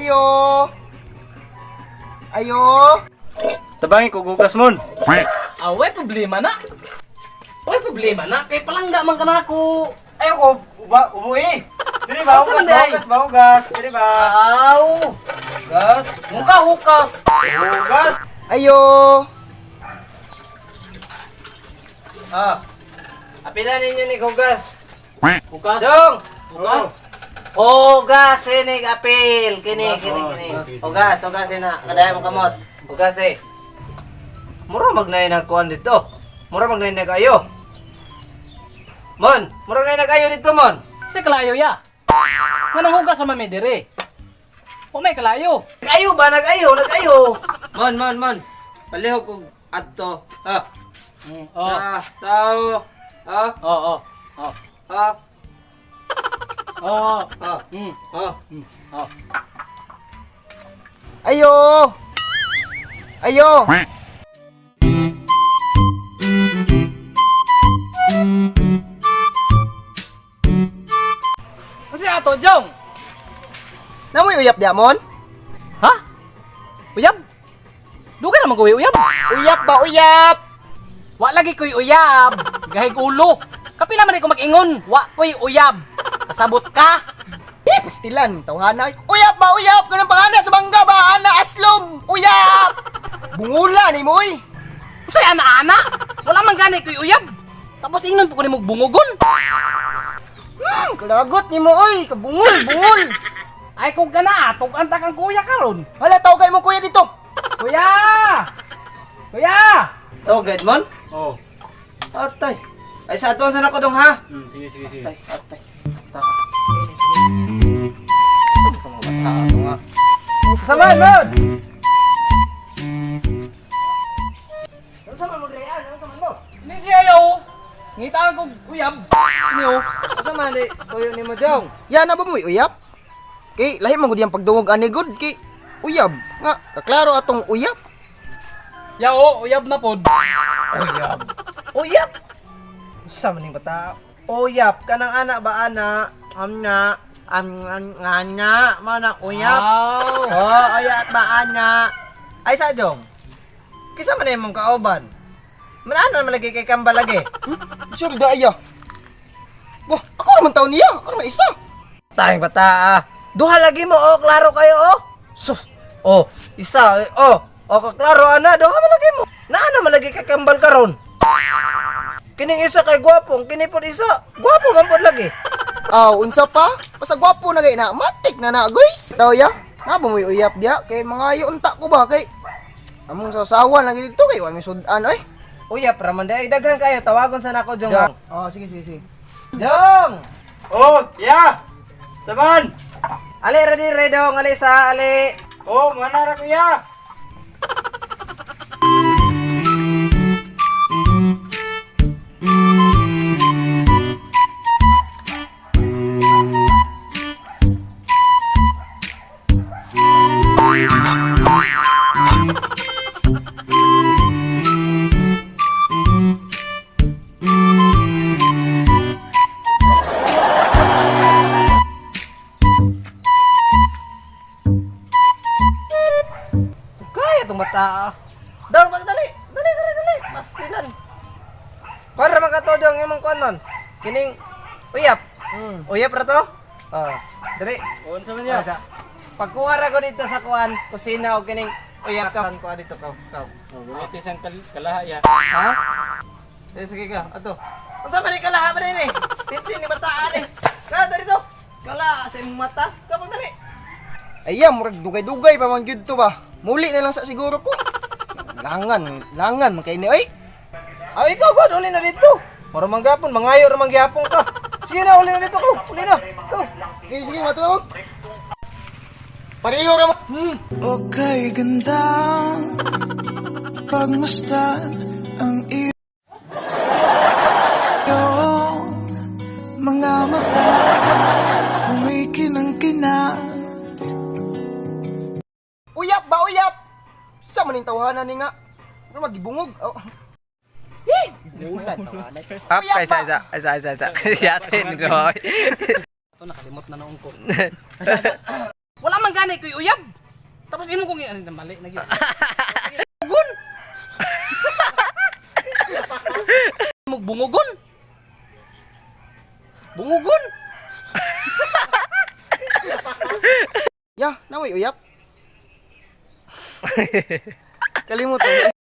Ayo! Ayo! Tabangi ko gugas mon. Ah, way problema na. Way problema na. Kay palangga man ka na ako. Ayaw ko uba ubuhi. Dili ba Asa hugas man ba day? hugas ba hugas? Dili ba? Aw. Gas. Muka hukas. Hugas. Ayo! Ah. Apila ninyo ni hugas. Hukas. Dong. Hugas. Hugas inig apil kini Hugas, kini oh, kini. hugas. Hugas, hugas ina. Kadayon mo kamot. Hugas eh. Mura magnay nagkuan dito. Mura magnay nagayo. Mon, mura magnay nagayo dito mon. Sa kalayo ya. Nga nang hugas sa mami dire. O may kalayo. Nagayo ba nagayo, nagayo. Mon, mon, mon. Palihog kog adto. Ah. Oh. Ah, tao. Ah, Oh, oh. Oh. ah, Oh. ah, ah. Oh. Ayo! Ayo! Kasi ato, Jong. Namoy uyap di amon? Ha? Uyab? Dugay naman ko'y uyab. Uyap ba uyap? Wa lagi ko'y uyab. Gahig ulo. Kapila man ko mag-ingon. Wa ko'y uyab. Kasabot ka. Eh, pastilan, tawhana. Uyap ba uyap? Ganun pangana sa bangga ba? Ana aslom! Uyap! Bungula ni mo oy! Usay ana-ana. Wala man gani ko'y uyab. Tapos ingnon po ko nimo bungugon. Kalagot ni mo oy! Kabungol, bungol! Ay kung gana atog anta kang kuya karon. Hala, tawag kayo mong kuya dito! Kuya! Kuya! Tao guide mon? Oo. Atay. Ay sa aton sa nako dong ha. Sige sige sige. Atay, atay. Taka. Saan ka mga bata ato nga? Saman mon. Ano sa man mo rean? Ano sa man mo? Hindi siya ayaw. Ngitaan ko uyab. Ini oh. Asa man di tuyo nimo jong? Yan na ba mo'y uyap? Kay, lahi man gud yang pagdungog ani gud kay uyab. Nga, kaklaro atong uyap. Ya oh, uyab na pod. Uyap. Uyap. Sa man ning bata? Uyap kanang ana ba ana? Amna. Am am ana mana uyap. Aw. Oh, uyap ba ana? Ay sa jong. Kisa man imong kauban? Manano man lagi kay kamba lagi? Sure da iya. Wah, ako naman taon niya. Ako naman isa. Tayong bata ah. Duha lagi mo oh, klaro kayo oh. Sus. Oh, isa eh, oh. Oh, kaklaro ana, duha man lagi mo. Naana man lagi kay kambal karon. Kining isa kay gwapo, ang kini pod isa. Gwapo man pod lagi. Aw, unsa pa? Basta gwapo na kay na. Matik na na, guys. Taw ya. Nga ba mo'y uyap diya? Kay mga unta ko ba kay among sasawan lagi dito kay wa mi sudan oy. Uyap ra man day daghan kayo tawagon sa nako jong. ah. Oh, sige sige sige. Jong. Oh, siya! Saman! Ali ra di re dong, ali sa ali. Oh, mana ra kuya! Kaya tong bata. ah. Dong, pagdali. Dali, dali, dali. Pastilan. Kuan ra man ka to dong imong kuan nun. Kining uyap. Uyap ra to? Oh, dali. Unsa man Ah, Pagkuha ra ko dito sa kuan, kusina og kining uyap ka. Kuan dito ka. Kaw. Oh, gamitin sang kalaha ya. Ha? Eh, sige ka, ato. Unsa man ni kalaha ba ni? Titi ni bata ani. Ka dali to. Kala sa imong mata. Ka pagdali. Ay, murag dugay-dugay pa man gyud to ba. Muli na lang sa siguro ko. Langan, langan man kay ni oy. Ay, ikaw god, uli na dito. Para manggapon, mangayo ra mangyapon ka. Sige na, uli na dito ko. Uli na. Go. Sige, sige, matulog. Pareho ra mo. Okay, ganda Pagmasdan ang iyong mga mata. Kumikinang-kinang. Uyap ba uyap? Sa maning tawhana ni nga. Pero magibungog. Oh. Eh, bulan tawhana. Up, Uyap isa, ba? isa, isa, isa, isa. Yatin ko. Ito nakalimot na noong ko. Wala man gani ko'y uyab. Tapos imo kong ano, mali na gyud. Bungugon. Mug bungugon. Bungugon. Ya, naway uyap. Kalimutan.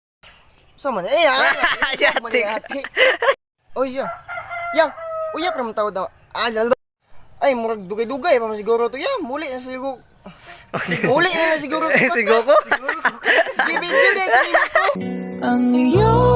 Sa man? Eh, ah. Yati. Yati. Oy, ya. Ya, uyap ra man tawad na. Ah, lalo. Ay, murag dugay-dugay pa man siguro to. Ya, muli na siguro. Muli na siguro. Siguro ko. Gibidyo na ito nimo to. Ang iyong